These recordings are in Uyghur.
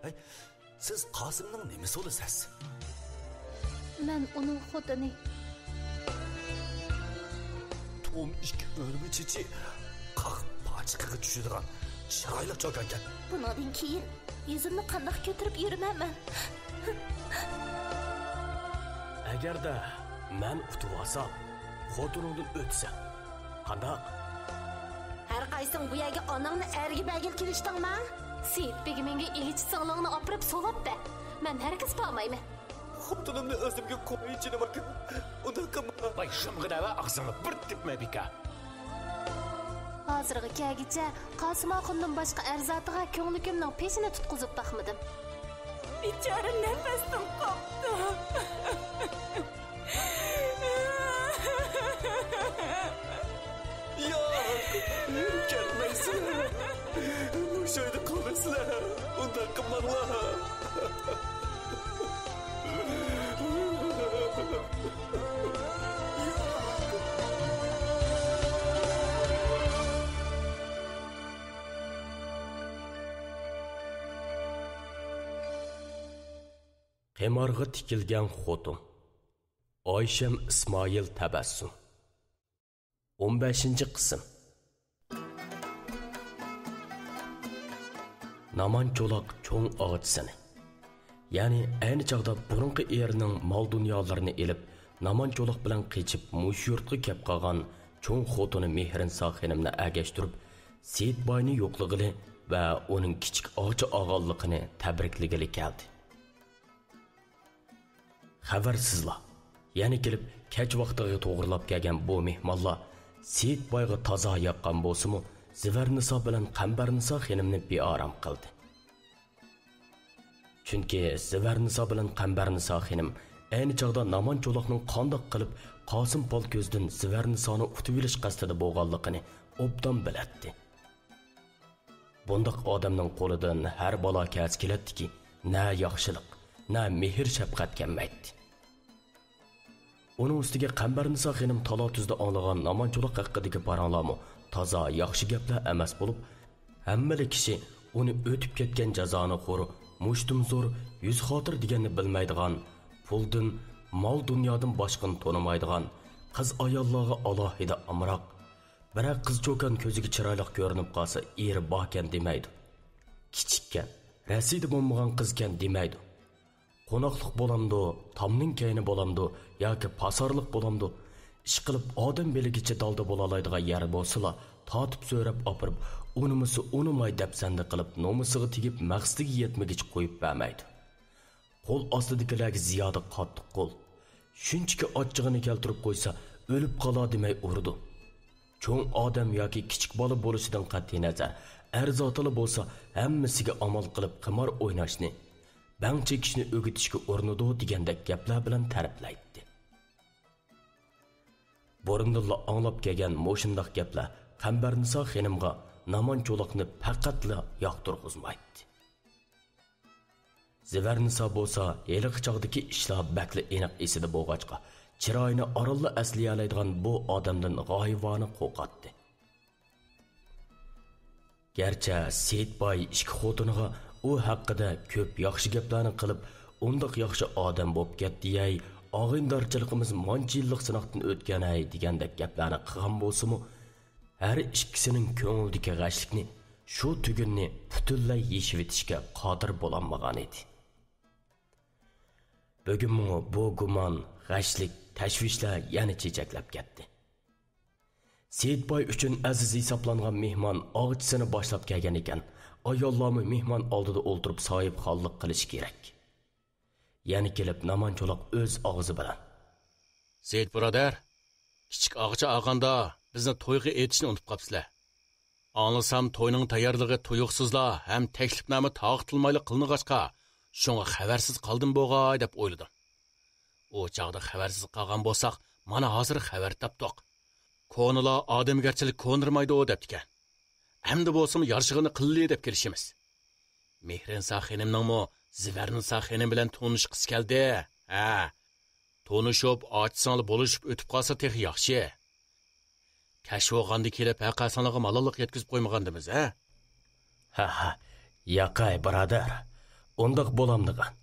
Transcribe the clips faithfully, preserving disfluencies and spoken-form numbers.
ھەي، سىز قاسىمنىڭ نېمىسى بولىسىز؟ مەن ئۇنىڭ خوتۇنى. تۇم ئىككى ئۆرمە چېچى قاق پاچىقىغا چۈشىدىغان چىرايلىق چوكانكەن. بۇنىڭدىن كېيىن يۈزۈمنى قانداق كۆتۈرۈپ يۈرىمەن مەن؟ ئەگەردە مەن ئۇتۇۋالسام، خوتۇنۇڭدىن ئۆتىسەن. قانداق؟ ھەر قايسىڭ بۇ يەرگە ئاناڭنى ئەرگە بەرگىلى كېلىشتىڭما؟ سېيىت بېگىمىڭگە ئىگىچى سىڭلىڭنى ئاپىرىپ سوۋاپ بەر. مەن ھەرگىز بارمايمەن. خوتۇنۇمنى ئۆزۈمگە قوي، جېنىم ئاكا. ئۇنداق قىلما. ۋاي، شۇمغىنە ۋە ئاغزىڭنى بىر تۈپمە، بىكار. ھازىرغا كەلگۈچە قاسىم ئاخۇننىڭ باشقا ئەر زاتىغا كۆڭلىكىمنىڭ پېشىنى تۇتقۇزۇپ باقمىدىم. بىچارە نەپەستىن قاپتۇ. ياق، كەتمەيسىلەر. مۇشۇ ئۆيدە قالىسىلەر. ئۇنداق قىلماڭلار. قىمارغا تىكىلگەن خوتۇن. ئايشەم ئىسمائىل تەبەسسۇم. ئون بەشىنچى قىسىم. نامان چولاق چوڭ ئاغىچىسىنى، يەنى ئەينى چاغدا بۇرۇنقى ئېرىنىڭ مال-دۇنيالىرىنى ئېلىپ، نامان چولاق بىلەن قېچىپ مۇشۇ يۇرتقا كەپ قالغان چوڭ خوتۇنى مېھرىنسا خېنىمنى ئەگەشتۈرۈپ، سېيىت باينى يوقلىغىلى ۋە ئۇنىڭ كىچىك ئاغىچى ئالغانلىقىنى تەبرىكلىگىلى كەلدى. خەۋەرسىزلا، يەنە كېلىپ كەچ ۋاقتىغا توغرىلاپ كەلگەن بۇ مېھمانلار سېيىت بايغا تازا ياققان بولسىمۇ، زىۋەرنىسا بىلەن قەمبەرنىسا خېنىمنى بىئارام قىلدى. چۈنكى زىۋەرنىسا بىلەن قەمبەرنىسا خېنىم ئەينى چاغدا نامان چولاقنىڭ قانداق قىلىپ قاسىم پالكۆزدىن زىۋەرنىسانى ئۇتۇۋېلىش قەستىدە بولغانلىقىنى ئوبدان بىلەتتى. بۇنداق ئادەمنىڭ قولىدىن ھەر بالا كەلسە كېلەتتىكى، نە ياخشىلىق، نە مېھىر-شەپقەت كەلمەيتتى. ئۇنىڭ ئۈستىگە قەمبەرنىسا خېنىم تالا-تۈزدە ئاڭلىغان نامان چولاق ھەققىدىكى پاراڭلارمۇ تازا ياخشى گەپلەر ئەمەس بولۇپ، ھەممىلا كىشى ئۇنى ئۆتۈپ كەتكەن جازانىخور، مۇشتۇمزور، يۈز خاتىر دېگەننى بىلمەيدىغان، پۇلدىن، مال-دۇنيادىن باشقىنى تونۇمايدىغان، قىز-ئاياللارغا ئالاھىدە ئامراق، بىرەر قىز-چوكان كۆزىگە چىرايلىق كۆرۈنۈپ قالسا، ئېرى باركەن دېمەيدۇ. كىچىككەن، رەسىدە بولمىغان قىزكەن دېمەيدۇ. قوناقلىق بولامدۇ، تامنىڭ كەينى بولامدۇ ياكى پاسارلىق بولامدۇ، ئىشقىلىپ ئادەم بېلىگىچە دالدا بولالايدىغان يەر بولسىلا، تارتىپ سۆرەپ ئاپىرىپ، ئۇنىمىسا ئۇنىماي دەپسەندە قىلىپ، نومۇسىغا تېگىپ، مەقسىتىگە يەتمىگۈچە قويۇپ بەرمەيدۇ. قول ئاستىدىكىلەرگە زىيادە قاتتىق قول. شۇنچىكى ئاچچىقىنى كەلتۈرۈپ قويسا، ئۆلۈپ قالا دېمەي ئۇرىدۇ. چوڭ ئادەم ياكى كىچىك بالا بولۇشىدىن قەتئىينەزەر، ئەر زاتىلا بولسا ھەممىسىگە ئامال قىلىپ قىمار ئويناشنى، بەڭ چېكىشنى ئۆگىتىشكە ئۇرۇنىدۇ دېگەندەك گەپلەر بىلەن تەرىپلەيتتى. بۇرۇندىنلا ئاڭلاپ كەلگەن مۇشۇنداق گەپلەر قەمبەرنىسا خېنىمغا نامان چولاقنى پەقەتلا ياقتۇرغۇزمايتتى. زىۋەرنىسا بولسا ھېلىقى چاغدىكى ئىشلار بەكلا ئېنىق ئېسىدە بولغاچقا، چىرايىنى ئارانلا ئەسلىيەلەيدىغان بۇ ئادەمدىن غايىۋانە قورقاتتى. گەرچە سېيىت باي ئىككى خوتۇنىغا ئۇ ھەققىدە كۆپ ياخشى گەپلەرنى قىلىپ، ئۇنداق ياخشى ئادەم بولۇپ كەتتى-يەي، ئاغىنىدارچىلىقىمىز مانچە يىللىق سىناقتىن ئۆتكەن-ھەي دېگەندەك گەپلەرنى قىلغان بولسىمۇ، ھەر ئىككىسىنىڭ كۆڭلىدىكى غەشلىكنى شۇ تۈگۈننى پۈتۈنلەي يېشىۋېتىشكە قادىر بولالمىغانىدى. بۈگۈنمۇ بۇ گۇمان، غەشلىك، تەشۋىشلەر يەنە چېچەكلەپ كەتتى. سېيىت باي ئۈچۈن ئەزىز ھېسابلانغان مېھمان ئاغىچىسىنى باشلاپ كەلگەن ئىكەن، ئاياللارمۇ مېھمان ئالدىدا ئولتۇرۇپ ساھىبخانلىق قىلىشى كېرەك. يەنە كېلىپ نامان چولاق ئۆز ئاغزى بىلەن، سېيىت بۇرادەر، كىچىك ئاغىچى ئاغاندا بىزنى تويغا ئېيتىشنى ئۇنتۇپ قاپسىلەر. ئاڭلىسام، توينىڭ تەييارلىقى تۇيۇقسىزلا ھەم تەكلىپنامە تارقىتىلمايلا قىلىنغاچقا، شۇڭا خەۋەرسىز قالدىم بوغاي دەپ ئويلىدىم. ئۇ چاغدا خەۋەرسىز قالغان بولساق، مانا ھازىر خەۋەر تاپتۇق. كونىلار ئادەمگەرچىلىك كونىرىمايدۇ دەپتىكەن. ئەمدى بولسىمۇ يارىشىغىنى قىللى دەپ كېلىشىمىز. مېھرىنسا خېنىمنىڭمۇ زىۋەرنىسا خېنىم بىلەن تونۇشقۇسى كەلدى. ھە، تونۇشۇپ، ئاچا-سىڭىل بولۇشۇپ ئۆتۈپ قالسا تېخى ياخشى. كەچ بولغاندا كېلىپ، ھەر قايسىڭلارغا مالاللىق يەتكۈزۈپ قويمىغاندىمىز، ھە؟ ھە، ھە، ياقەي بۇرادەر. ئۇنداق بولامدىغان؟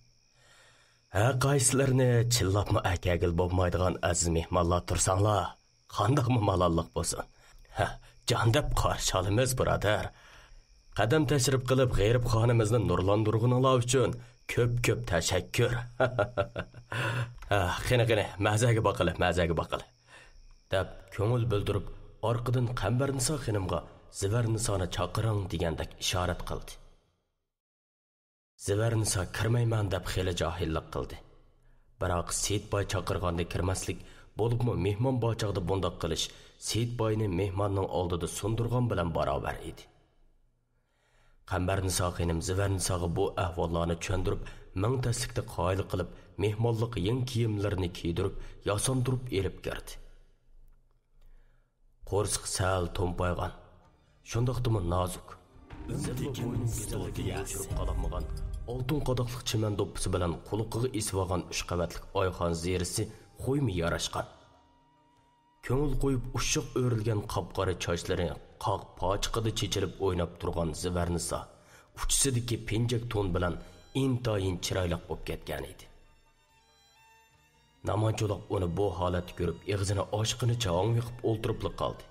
ھە، قايسىلىرىنى چىللاپمۇ ئەكەگىلى بولمايدىغان ئەزىز مېھمانلار تۇرساڭلار، قانداقمۇ مالاللىق بولسۇن؟ ھە، جان دەپ قارشى ئالىمىز، بۇرادەر. قەدەم تەشرىپ قىلىپ، غېرىبخانىمىزنى نۇرلاندۇرغىنىڭلار ئۈچۈن كۆپ-كۆپ تەشەككۈر. ھە، قېنى، قېنى، مەزەگە باقىلى، مەزەگە باقىلى، دەپ كۆڭۈل بىلدۈرۈپ، ئارقىدىن قەمبەرنىسا خېنىمغا زىۋەرنىسانى چاقىرىڭ دېگەندەك ئىشارەت قىلدى. زىۋەرنىسا كىرمەيمەن دەپ خېلى جاھىللىق قىلدى. بىراق سېيىتباي چاقىرغاندا كىرمەسلىك، بولۇپمۇ مېھمان بار چاغدا بۇنداق قىلىش سېيىتباينى مېھماننىڭ ئالدىدا سۇندۇرغان بىلەن باراۋەر ئىدى. قەمبەرنىسا خېنىم زىۋەرنىساغا بۇ ئەھۋاللارنى چۈشەندۈرۈپ، مىڭ تەسلىكتە قايىل قىلىپ، مېھمانلىق يېڭى كىيىملىرىنى كىيدۈرۈپ، ياساندۇرۇپ ئېلىپ كىردى. قورسىقى سەل تومپايغان، شۇنداقتىمۇ نازۇك. زىللا بوينىنىڭ گۈزەللىكىنى يوشۇرۇپ قالالمىغان، ئالتۇن قاداقلىق چىمەن دوپپىسى بىلەن قۇلىقىغا ئېسىۋالغان ئۈچ قەۋەتلىك ئايخان زېرىسى خويمۇ ياراشقان. كۆڭۈل قويۇپ ئۇششاق ئۆرۈلگەن قاپقارا چاچلىرى قاق پاچىقىدا چېچىلىپ ئويناپ تۇرغان زىۋەرنىسا ئۇچىسىدىكى پېنجەك تون بىلەن ئىنتايىن چىرايلىق بولۇپ كەتكەنىدى. نامان چولاق ئۇنى بۇ ھالەتتە كۆرۈپ، ئېغىزىنى ئاچقىنىچە ھاڭۋېقىپ ئولتۇرۇپلا قالدى.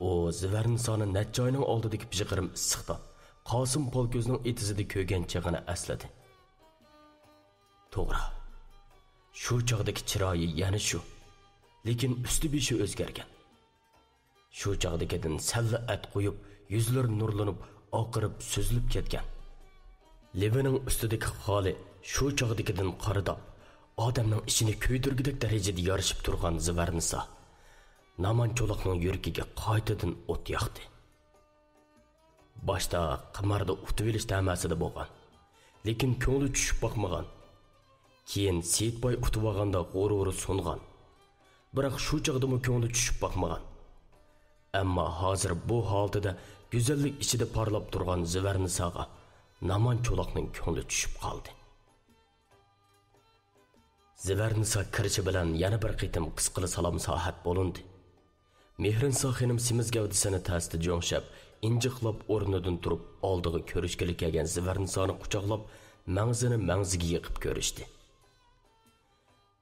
ئۇ زىۋەرنىسانى نەچچە ئاينىڭ ئالدىدىكى پىژغىرىم ئىسسىقتا، قاسىم پالكۆزنىڭ ئېتىزىدا كۆرگەن چېغىنى ئەسلىدى. توغرا، شۇ چاغدىكى چىرايى يەنە شۇ، لېكىن ئۈستى بېشى ئۆزگەرگەن. شۇ چاغدىكىدىن سەللا ئەت قويۇپ، يۈزلىرى نۇرلىنىپ، ئاقىرىپ، سۈزۈلۈپ كەتكەن. لېۋىنىڭ ئۈستىدىكى خالى شۇ چاغدىكىدىن قارىداپ، ئادەمنىڭ ئىچىنى كۆيدۈرگۈدەك دەرىجىدە يارىشىپ تۇرغان زىۋەرنىسا نامان چولاقنىڭ يۈرىكىگە قايتىدىن ئوت ياقتى. باشتا قىماردا ئۇتۇۋېلىش تەمەسىدە بولغان. لېكىن كۆڭلى چۈشۈپ باقمىغان. كېيىن سېيىتباي ئۇتۇۋالغاندا غۇرۇرى سۇنغان. بىراق شۇ چاغدىمۇ كۆڭلى چۈشۈپ باقمىغان. ئەمما ھازىر بۇ ھالىتىدە گۈزەللىك ئىچىدە پارلاپ تۇرغان زىۋەرنىساغا نامان چولاقنىڭ كۆڭلى چۈشۈپ قالدى. زىۋەرنىسا كىرىشى بىلەن يەنە بىر قېتىم قىسقىلا سالام ساھەت بولۇندى. مېھرىنسا خېنىم سېمىز گەۋدىسىنى تەستە جۆڭشەپ، ئىنجىقلاپ ئورنىدىن تۇرۇپ، ئالدىغا كۆرۈشكىلى كەلگەن زىۋەرنىسانى قۇچاقلاپ، مەڭزىنى مەڭزىگە يېقىپ كۆرۈشتى.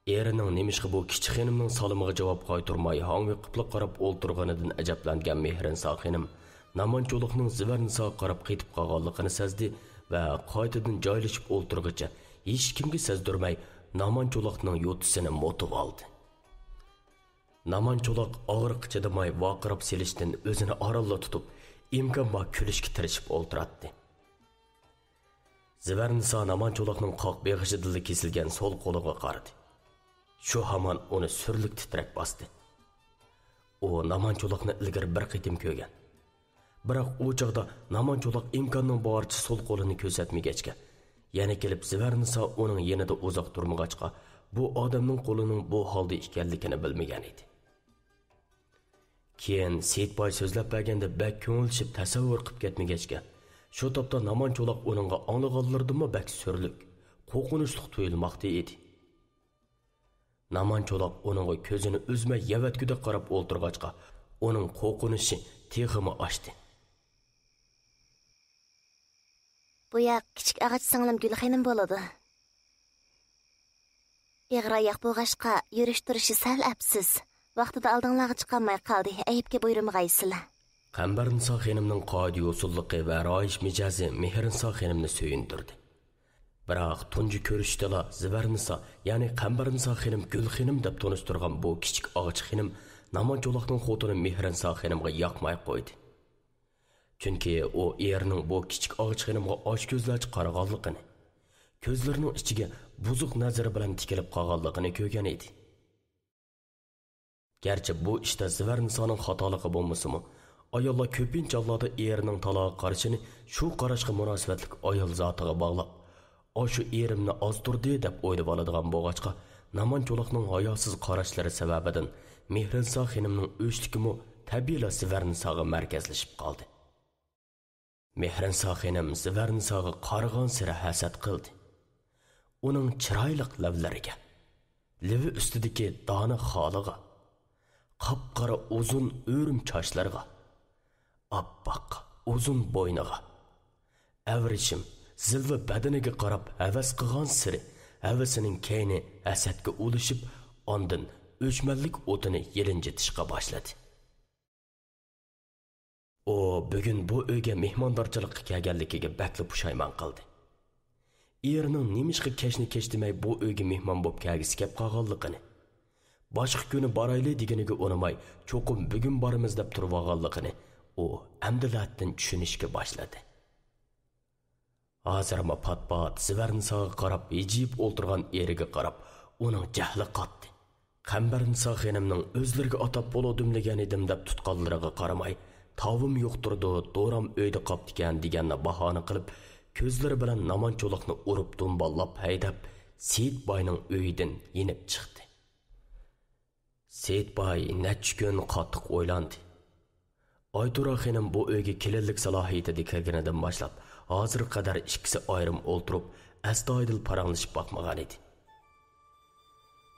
ئېرىنىڭ نېمىشقا بۇ كىچىك خېنىمنىڭ سالىمىغا جاۋاب قايتۇرماي، ھاڭۋېقىپلا قاراپ ئولتۇرغىنىدىن ئەجەبلەنگەن مېھرىنسا خېنىم نامان چولاقنىڭ زىۋەرنىساغا قاراپ قېتىپ قالغانلىقىنى سەزدى ۋە قايتىدىن جايلىشىپ ئولتۇرغىچە، ھېچكىمگە سەزدۈرمەي، نامان چولاقنىڭ يوتىسىنى موتىۋالدى. نامان چولاق ئاغرىققا چىدىماي ۋارقىراپ سېلىشتىن ئۆزىنى ئارانلا تۇتۇپ، ئىمكان بار كۈلۈشكە تىرىشىپ ئولتۇراتتى. زىۋەرنىسا نامان چولاقنىڭ قاق بېغىشىدىنلا كېسىلگەن سول قولىغا قارىدى. شۇ ھامان ئۇنى سۈرلۈك تىترەك باستى. ئۇ نامان چولاقنى ئىلگىرى بىر قېتىم كۆرگەن. بىراق ئۇ چاغدا نامان چولاق ئىمكاننىڭ بارىچە سول قولىنى كۆرسەتمىگەچكە، يەنە كېلىپ زىۋەرنىسا ئۇنىڭ يېنىدا ئۇزاق تۇرمىغاچقا، بۇ ئادەمنىڭ قولىنىڭ بۇ ھالدا ئىكەنلىكىنى بىلمىگەن ئىدى. كېيىن سېيىتباي سۆزلەپ بەرگەندە بەك كۆڭۈل چىشىپ تەسەۋۋۇر قىپ كەتمىگەچكە، شۇ تاپتا نامان چولاق ئۇنىڭغا ئاڭلىغانلىرىدىنمۇ بەك سۈرلۈك، قورقۇنچلۇق تۇيۇلماقتا ئىدى. نامان چولاق ئۇنىڭغا كۆزىنى ئۈزمەي يەۋەتكۈدەك قاراپ ئولتۇرغاچقا، ئۇنىڭ قورقۇنچى تېخىمۇ ئاشتى. بۇ ياق كىچىك ئاغاچ سىڭلىم گۈلخېنىم بولىدۇ. ئېغىر ئاياق بولغاچقا، يۈرۈش تۇرۇشى سەل ئەپسىز. ۋاقتىدا ئالدىڭلارغا چىقالماي قالدى. ئەيىبكە بۇيرۇمىغايسىلەر. قەمبەرنىسا خېنىمنىڭ قائىدە-يوسۇنلۇقى ۋە رايىش مىجەزى مېھرىنسا خېنىمنى سۆيۈندۈردى. بىراق تۇنجى كۆرۈشۈشتىلا زىۋەرنىسا، يەنى قەمبەرنىسا خېنىم گۈل خېنىم دەپ تونۇشتۇرغان بۇ كىچىك ئاغىچ خېنىم نامان چولاقنىڭ خوتۇنى مېھرىنسا خېنىمغا ياقماي قويدى. چۈنكى ئۇ ئېرىنىڭ بۇ كىچىك ئاغىچ خېنىمغا ئاچكۆزلەرچە قارىغانلىقىنى، كۆزلىرىنىڭ ئىچىگە بۇزۇق نەزىرى بىلەن تىكىلىپ قالغانلىقىنى كۆرگەن ئىدى. گەرچە بۇ ئىشتا زىۋەرنىسانىڭ خاتالىقى بولمىسىمۇ، ئاياللار كۆپىنچە ھاللاردا ئېرىنىڭ تالاغا قارىشىنى شۇ قاراشقا مۇناسىۋەتلىك ئايال زاتىغا باغلاپ، ئاشۇ ئېرىمنى ئازدۇردى دەپ ئويلىۋالىدىغان بولغاچقا، نامان چولاقنىڭ ھاياسىز قاراشلىرى سەۋەبىدىن مېھرىنسا خېنىمنىڭ ئۆچلۈكىمۇ تەبىئىيلا زىۋەرنىساغا مەركەزلىشىپ قالدى. مېھرىنسا خېنىم زىۋەرنىساغا قارىغانسېرى ھەسەت قىلدى. ئۇنىڭ چىرايلىق لەۋلىرىگە، لېۋى ئۈستىدىكى دانە خالىغا، قاپقارا ئۇزۇن ئۆرۈم چاچلىرىغا، ئاپئاق ئۇزۇن بوينىغا، ئەۋرىشىم زىلۋا بەدىنىگە قاراپ ھەۋەس قىلغانسېرى ھەۋىسىنىڭ كەينى ھەسەتكە ئۇلىشىپ، ئاندىن ئۆچمەنلىك ئوتىنى يېلىنجىتىشقا باشلىدى. ئۇ بۈگۈن بۇ ئۆيگە مېھماندارچىلىققا كەلگەنلىكىگە بەكلا پۇشايمان قىلدى. ئېرىنىڭ نېمىشقا كەچنى كەچ دېمەي بۇ ئۆيگە مېھمان بولۇپ كەلگۈسى كەپ قالغانلىقىنى، باشقا كۈنى بارايلى دېگىنىگە ئۇنىماي، چوقۇم بۈگۈن بارىمىز دەپ تۇرۇۋالغانلىقىنى ئۇ ئەمدىلەتىن چۈشىنىشكە باشلىدى. ھازىرمۇ پات-پات زىۋەرنىساغا قاراپ ھىجىيىپ ئولتۇرغان ئېرىگە قاراپ ئۇنىڭ جەھلى قاتتى. قەمبەرنىسا خېنىمنىڭ ئۆزلىرىگە ئاتاپ بولۇ دۈملىگەن ئىدىم دەپ تۇتقانلىرىغا قارىماي، تاۋۇم يۇقتۇرىدۇ، دورام ئۆيدە قاپتىكەن دېگەننى باھانە قىلىپ، كۆزلىرى بىلەن نامان چولاقنى ئۇرۇپ دۇمباللاپ ھەيدەپ، سېيىت باينىڭ ئۆيىدىن يېنىپ چىقتى. سېيىت باي نەچچە كۈن قاتتىق ئويلاندى. ئايتۇرا خېنىم بۇ ئۆيگە كېلىنلىك سالاھىيىتىدە كىرگىنىدىن باشلاپ، ھازىرغا قەدەر ئىككىسى ئايرىم ئولتۇرۇپ، ئەستايىدىل پاراڭلىشىپ باقمىغانىدى.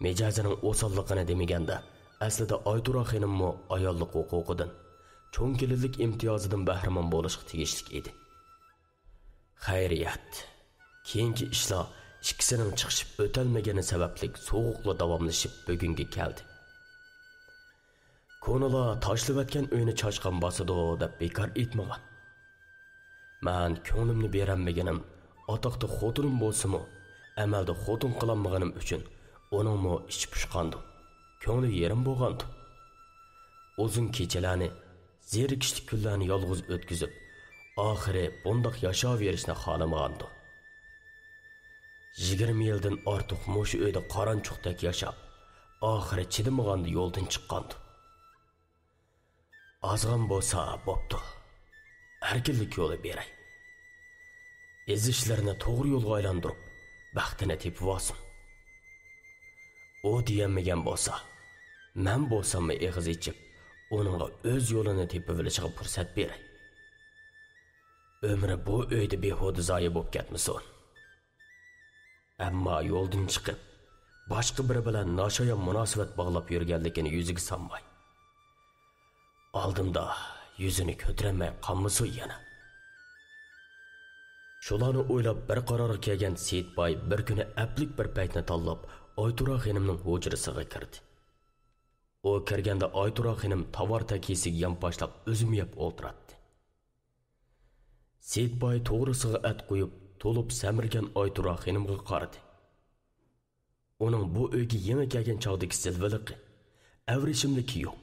مىجەزىنىڭ ئوساللىقىنى دېمىگەندە، ئەسلىدە ئايتۇرا خېنىممۇ ئاياللىق ھوقۇقىدىن، چوڭ كېلىنلىك ئىمتىيازىدىن بەھرىمەن بولۇشقا تېگىشلىك ئىدى. خەيرىيەت، كېيىنكى ئىشلار ئىككىسىنىڭ چىقىشىپ ئۆتەلمىگىنى سەۋەبلىك سوغۇقلا داۋاملىشىپ بۈگۈنگە كەلدى. كونىلار تاشلىۋەتكەن ئۆينى چاشقان باسىدۇ دەپ بىكار ئېيتمىغان. مەن كۆڭلۈمنى بېرەلمىگىنىم، ئاتاقتا خوتۇنۇم بولسىمۇ، ئەمەلدە خوتۇن قىلالمىغىنىم ئۈچۈن ئۇنىڭمۇ ئىچى پۇشقاندۇ، كۆڭلى يېرىم بولغاندۇ. ئۇزۇن كېچىلەرنى، زېرىكىشلىك كۈنلەرنى يالغۇز ئۆتكۈزۈپ، ئاخىرى بۇنداق ياشاۋېرىشنى خالىمىغاندۇ. يىگىرمە يىلدىن ئارتۇق مۇشۇ ئۆيدە قارانچۇقتەك ياشاپ، ئاخىرى چىدىمىغاندا يولدىن چىققاندۇ. ئازغان بولسا بوپتۇ. ئەركىنلىك يولى بېرەي. ئېزىشلىرىنى توغرا يولغا ئايلاندۇرۇپ، بەختىنى تېپىۋالسۇن. ئۇ دېيەلمىگەن بولسا، مەن بولساممۇ ئېغىز ئېچىپ، ئۇنىڭغا ئۆز يولىنى تېپىۋېلىشىغا پۇرسەت بېرەي. ئۆمرى بۇ ئۆيدە بىھۇدە زايە بولۇپ كەتمىسۇن. ئەمما يولدىن چىقىپ، باشقا بىرى بىلەن ناشايان مۇناسىۋەت باغلاپ يۈرگەنلىكىنى يۈزىگە سالماي، ئالدىمدا يۈزىنى كۆتۈرەلمەي قالمىسۇن يەنە. شۇلارنى ئويلاپ، بىر قارارغا كەلگەن سېيىت باي بىر كۈنى ئەپلىك بىر پەيتنى تاللاپ، ئايتۇرا خېنىمنىڭ ھۇجرىسىغا كىردى. ئۇ كىرگەندە ئايتۇرا خېنىم تاۋار تەكىيىسىگە يانپاشلاپ ئۈزۈم يەپ ئولتۇراتتى. سېيىت باي توغرىسىغا ئەت قويۇپ، تولۇپ سەمرىگەن ئايتۇرا خېنىمغا قارىدى. ئۇنىڭ بۇ ئۆيگە يېڭى كەلگەن چاغدىكى زىلۋىلىقى، ئەۋرىشىملىكى يوق.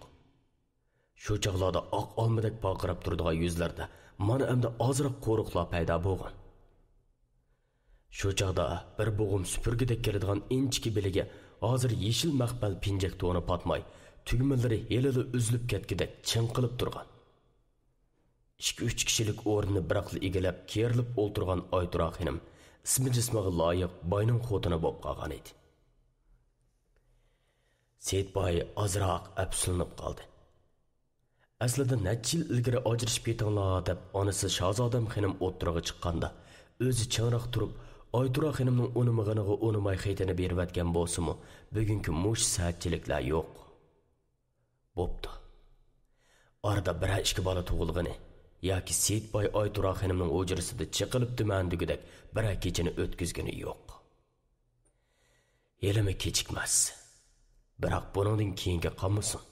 شۇ چاغلاردا ئاق ئالمىدەك پارقىراپ تۇرىدىغان يۈزلەردە مانا ئەمدى ئازراق قورۇقلار پەيدا بولغان. شۇ چاغدا بىر بوغۇم سۈپۈرگىدەك كېلىدىغان ئىنچىكە بېلىگە ھازىر يېشىل مەخمەل پىنجەك تونى پاتماي، تۈگمىلىرى ھېلىلا ئۈزۈلۈپ كەتكۈدەك چىڭقىلىپ تۇرغان. ئىككى-ئۈچ كىشىلىك ئورنىنى بىراقلا ئىگىلەپ، كېرىلىپ ئولتۇرغان ئايتۇرا خېنىم ئىسمى جىسمىغا لايىق باينىڭ خوتۇنى بولۇپ قالغانىدى. سېيىت باي ئازراق ئەپسۇسلىنىپ قالدى. ئەسلىدە نەچچە يىل ئىلگىرى ئاجرىشىپ كېتىڭلار دەپ ئانىسى شازادەم خېنىم ئوتتۇرىغا چىققاندا، ئۆزى چىڭراق تۇرۇپ، ئايتۇرا خېنىمنىڭ ئۇنىمىغىنىغا ئۇنىماي خېتىنى بېرىۋەتكەن بولسىمۇ، بۈگۈنكى مۇشۇ سەتچىلىكلەر يوق. بوپتۇ. ئارىدا بىرەر ئىككى بالا تۇغۇلغىنى ياكى سېيىت باي ئايتۇرا خېنىمنىڭ ھۇجرىسىدا چېقىلىپ تۈمەن دېگۈدەك بىرەر كېچىنى ئۆتكۈزگىنى يوق. ھېلىمۇ كېچىكمەس. بىراق بۇنىڭدىن كېيىنگە قالمىسۇن.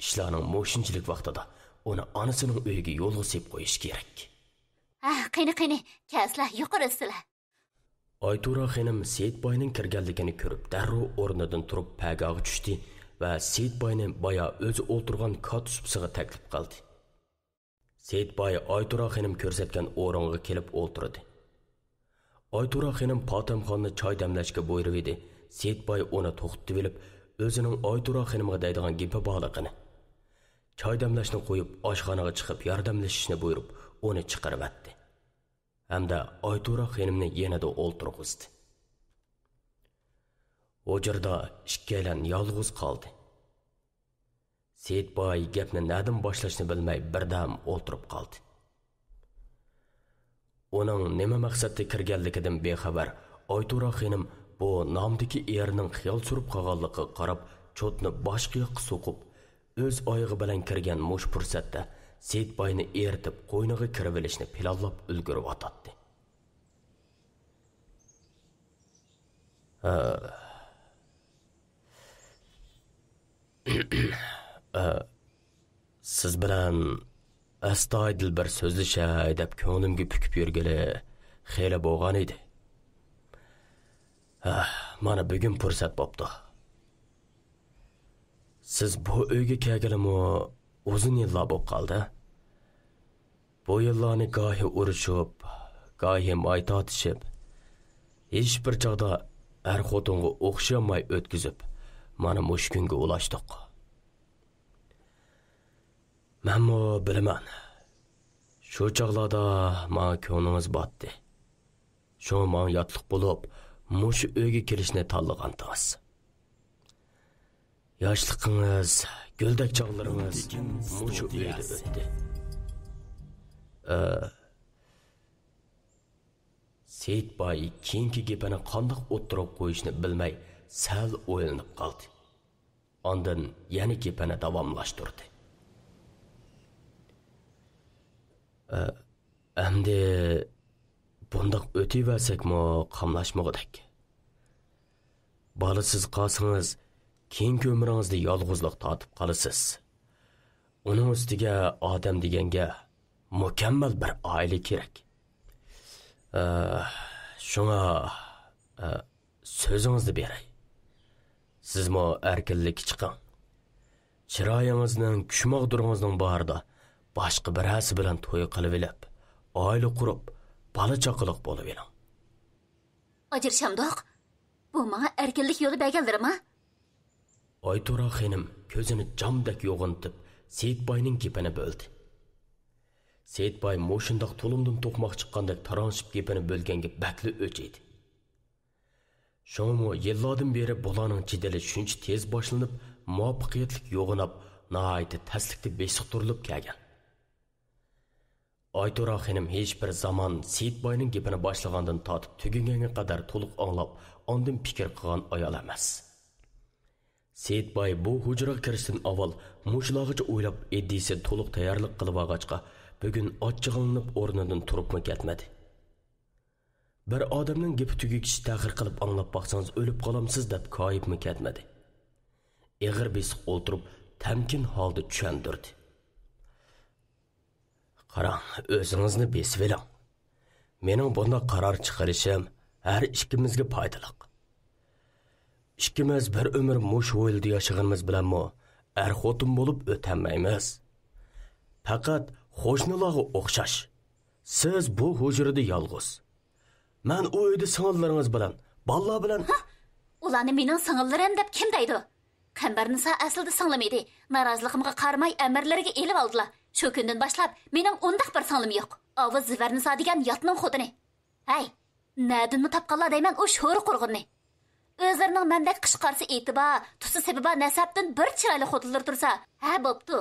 ئىشلارنىڭ مۇشۇنچىلىك ۋاقتىدا ئۇنى ئانىسىنىڭ ئۆيىگە يولغا سېلىپ قويۇش كېرەك. ھە، قېنى، قېنى، كەلسىلە، يۇقىرى ئۆتسىلە. ئايتۇرا خېنىم سېيىت باينىڭ كىرگەنلىكىنى كۆرۈپ، دەررۇ ئورنىدىن تۇرۇپ پەگاغا چۈشتى ۋە سېيىت باينى بايا ئۆزى ئولتۇرغان كات سۇپىسىغا تەكلىپ قىلدى. سېيىت باي ئايتۇرا خېنىم كۆرسەتكەن ئورۇنغا كېلىپ ئولتۇردى. ئايتۇرا خېنىم پاتەمخاننى چاي دەملەشكە بۇيرۇۋىدى. سېيىت باي ئۇنى توختىتىۋېلىپ، ئۆزىنىڭ ئايتۇرا خېنىمغا دەيدىغان گېپى بارلىقىنى، چاي دەملەشنى قويۇپ، ئاشخانىغا چىقىپ ياردەملىشىشنى بۇيرۇپ، ئۇنى چىقىرىۋەتتى. ھەمدە ئايتۇرا خېنىمنى يېنىدا ئولتۇرغۇزدى. ھۇجرىدا ئىككىيلەن يالغۇز قالدى. سېيىت باي گەپنى نەدىن باشلاشنى بىلمەي بىردەم ئولتۇرۇپ قالدى. ئۇنىڭ نېمە مەقسەتتە كىرگەنلىكىدىن بىخەۋەر، ئايتۇرا خېنىم بۇ نامدىكى ئېرىنىڭ خىيال سۈرۈپ قالغانلىقىغا قاراپ، چوتنى باشقا ياققا سوقۇپ، ئۆز ئايىغى بىلەن كىرگەن مۇشۇ پۇرسەتتە سېيىت باينى ئېرىتىپ، قوينىغا كىرىۋېلىشنى پىلانلاپ ئۈلگۈرۈۋاتاتتى. ئە، ئە، سىز بىلەن ئەستايىدىل بىر سۆزلىشەي دەپ كۆڭلۈمگە پۈكۈپ يۈرگىلى خېلى بولغان ئىدى. ھە، مانا بۈگۈن پۇرسەت بوپتۇ. سىز بۇ ئۆيگە كەلگىلىمۇ ئۇزۇن يىللار بولۇپ قالدى. بۇ يىللارنى گاھى ئۇرۇشۇپ، گاھى ماي تارتىشىپ، ھېچبىر چاغدا ئەر-خوتۇنغا ئوخشىماي ئۆتكۈزۈپ، مانا مۇشۇ كۈنگە ئۇلاشتۇق. مەنمۇ بىلىمەن، شۇ چاغلاردا ماڭا كۆڭلىڭىز باتتى. شۇڭا ماڭا ياتلىق بولۇپ، مۇشۇ ئۆيگە كېلىشنى تاللىغانتىڭىز. ياشلىقىڭىز، گۈلدەك چاغلىرىڭىز مۇشۇ ئۆيدە ئۆتتى. ئە، سېيىتباي كېيىنكى گېپىنى قانداق ئوتتۇرىغا قويۇشنى بىلمەي سەل ئويلىنىپ قالدى. ئاندىن يەنە گېپىنى داۋاملاشتۇردى. ئە، ئەمدى بۇنداق ئۆتۈۋەرسەكمۇ قاملاشمىغۇدەك. بالىسىز قالسىڭىز، كېيىنكى ئۆمرىڭىزدە يالغۇزلۇق تارتىپ قالىسىز. ئۇنىڭ ئۈستىگە ئادەم دېگەنگە مۇكەممەل بىر ئائىلە كېرەك. ئە، شۇڭا، ئە، سۆزىڭىزنى بېرەي. سىزمۇ ئەركىنلىككە چىقىڭ. چىرايىڭىزنىڭ، كۈچ ماغدۇرىڭىزنىڭ بارىدا باشقا بىرەرسى بىلەن توي قىلىۋېلىپ، ئائىلە قۇرۇپ، بالا-چاقىلىق بولۇۋېلىڭ. ئاجرىشامدۇق؟ بۇ ماڭا ئەركىنلىك يولى بەرگەنلىرىما؟ ئايتورا خېنىم كۆزىنى جامدەك يوغىنىتىپ، سېيىتباينىڭ گېپىنى بۆلدى. سېيىتباي مۇشۇنداق تۇلۇمدىن توقماق چىققاندەك تاراڭشىپ گېپىنى بۆلگەنگە بەكلا ئۆچ ئىدى. شۇڭىمۇ يىللاردىن بېرى بۇلارنىڭ جېدىلى شۇنچە تېز باشلىنىپ، مۇۋەپپەقىيەتلىك يوغىناپ، ناھايىتى تەسلىكتە بېسىقتۇرۇلۇپ كەلگەن. ئايتورا خېنىم ھېچبىر زامان سېيىتباينىڭ گېپىنى باشلىغاندىن تارتىپ تۈگىگەنگە قەدەر تولۇق ئاڭلاپ، ئاندىن پىكىر قىلغان ئايال ئەمەس. سېيىتباي بۇ ھۇجرىغا كىرىشتىن ئاۋۋال مۇشۇلارغىچە ئويلاپ، ئىدىيىسى تولۇق تەييارلىق قىلىۋالغاچقا، بۈگۈن ئاچچىقلىنىپ ئورنىدىن تۇرۇپمۇ كەتمىدى. بىر ئادەمنىڭ گېپى تۈگىگىچە تەخىر قىلىپ ئاڭلاپ باقسىڭىز ئۆلۈپ قالامسىز دەپ كايىپمۇ كەتمىدى. ئېغىر بېسىق ئولتۇرۇپ، تەمكىن ھالدا چۈشەندۈردى. قاراڭ، ئۆزىڭىزنى بېسىۋېلىڭ. مېنىڭ بۇنداق قارار چىقىرىشىم ھەر ئىككىمىزگە پايدىلىق. ئىككىمىز بىر ئۆمۈر مۇشۇ ھويلىدا ياشىغىنىمىز بىلەنمۇ ئەر-خوتۇن بولۇپ ئۆتەلمەيمىز. پەقەت قوشنىلارغا ئوخشاش. سىز بۇ ھۇجرىدا يالغۇز. مەن ئۇ ئۆيدە سىڭىللىرىڭىز بىلەن، بالىلار بىلەن. ھە؟ ئۇلارنى مېنىڭ سىڭىللىرىم دەپ كىم دەيدۇ؟ قەمبەرنىسا ئەسلىدە سىڭلىم ئىدى. نارازىلىقىمغا قارىماي ئەمىرلىرىگە ئېلىۋالدىلا. شۇ كۈندىن باشلاپ مېنىڭ ئۇنداق بىر سىڭلىم يوق. ئاۋۇ زىۋەرنىسا دېگەن ياتنىڭ خوتۇنى. ھەي، نەدىنمۇ تاپقانلار دەيمەن ئۇ شورا قۇرغۇننى. ئۆزلىرىنىڭ مەندەك قىشقارسا ئېتى بار، تۇسا سېپى بار نەسەبتىن بىر چىرايلىق خوتۇنلىرى تۇرسا، ھە، بوپتۇ.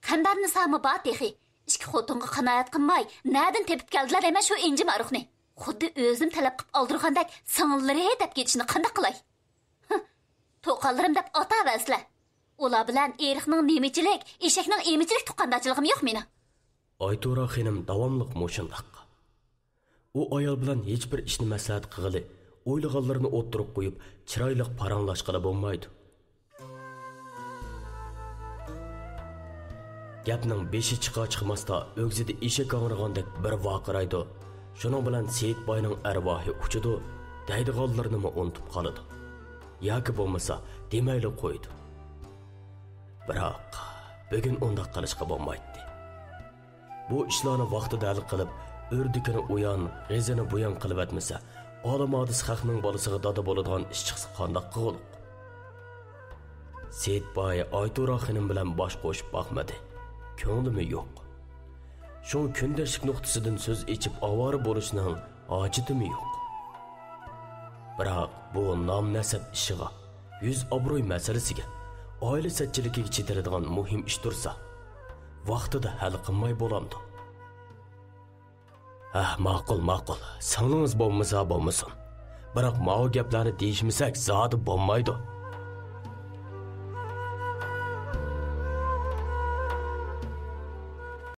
قەمبەرنىسامۇ بار تېخى. ئىككى خوتۇنغا قانائەت قىلماي، نەدىن تېپىپ كەلدىلە دەيمەن شۇ ئىنجىم ئارۇقنى. خۇددى ئۆزۈم تەلەپ قىلىپ ئالدۇرغاندەك سىڭىللىرى دەپ كېتىشنى قانداق قىلاي؟ ھە، توقاللىرىم دەپ ئاتاۋەرسىلە. ئۇلار بىلەن ئېرىقنىڭ نېمىچىلىك، ئېشەكنىڭ ئېمىچىلىك تۇغقاندارچىلىقىم يوق مېنىڭ. ئايتورا خېنىم داۋاملىق مۇشۇنداق. ئۇ ئايال بىلەن ھېچبىر ئىشنى مەسلىھەت قىلغىلى، ئويلىغانلىرىنى ئوتتۇرىغا قويۇپ، چىرايلىق پاراڭلاشقىلى بولمايدۇ. گەپنىڭ بېشى چىقا-چىقماستا ئۆگزىدە ئېشەك ھاڭرىغاندەك بىر ۋارقىرايدۇ. شۇنىڭ بىلەن سېيىتباينىڭ ئەرۋاھى ئۇچىدۇ، دەيدىغانلىرىنىمۇ ئۇنتۇپ قالىدۇ. ياكى بولمىسا دېمەيلا قويىدۇ. بىراق، بۈگۈن ئۇنداق قىلىشقا بولمايتتى. بۇ ئىشلارنى ۋاقتىدا ھەل قىلىپ، ئۆردىكىنى ئۇيان، غېزىنى بۇيان قىلىۋەتمىسە، ئالىم ھادىس خەقنىڭ بالىسىغا دادا بولىدىغان ئىش چىقسا قانداق قىلغۇلۇق؟ سېيىتباي ئايتورا خېنىم بىلەن باش قوشۇپ باقمىدى. كۆڭلىمۇ يوق. شۇڭا كۈندەشلىك نۇقتىسىدىن سۆز ئېچىپ ئاۋارە بولۇشنىڭ ھاجىتىمۇ يوق. بىراق بۇ نام-نەسەب ئىشىغا، يۈز-ئابرۇي مەسىلىسىگە، ئائىلە سەتچىلىكىگە چېتىلىدىغان مۇھىم ئىش تۇرسا، ۋاقتىدا ھەل قىلماي بولامدۇ؟ ھە، ماقۇل، ماقۇل. سىڭلىڭىز بولمىسا بولمىسۇن. بىراق ماۋۇ گەپلەرنى دېيىشمىسەك زادى بولمايدۇ.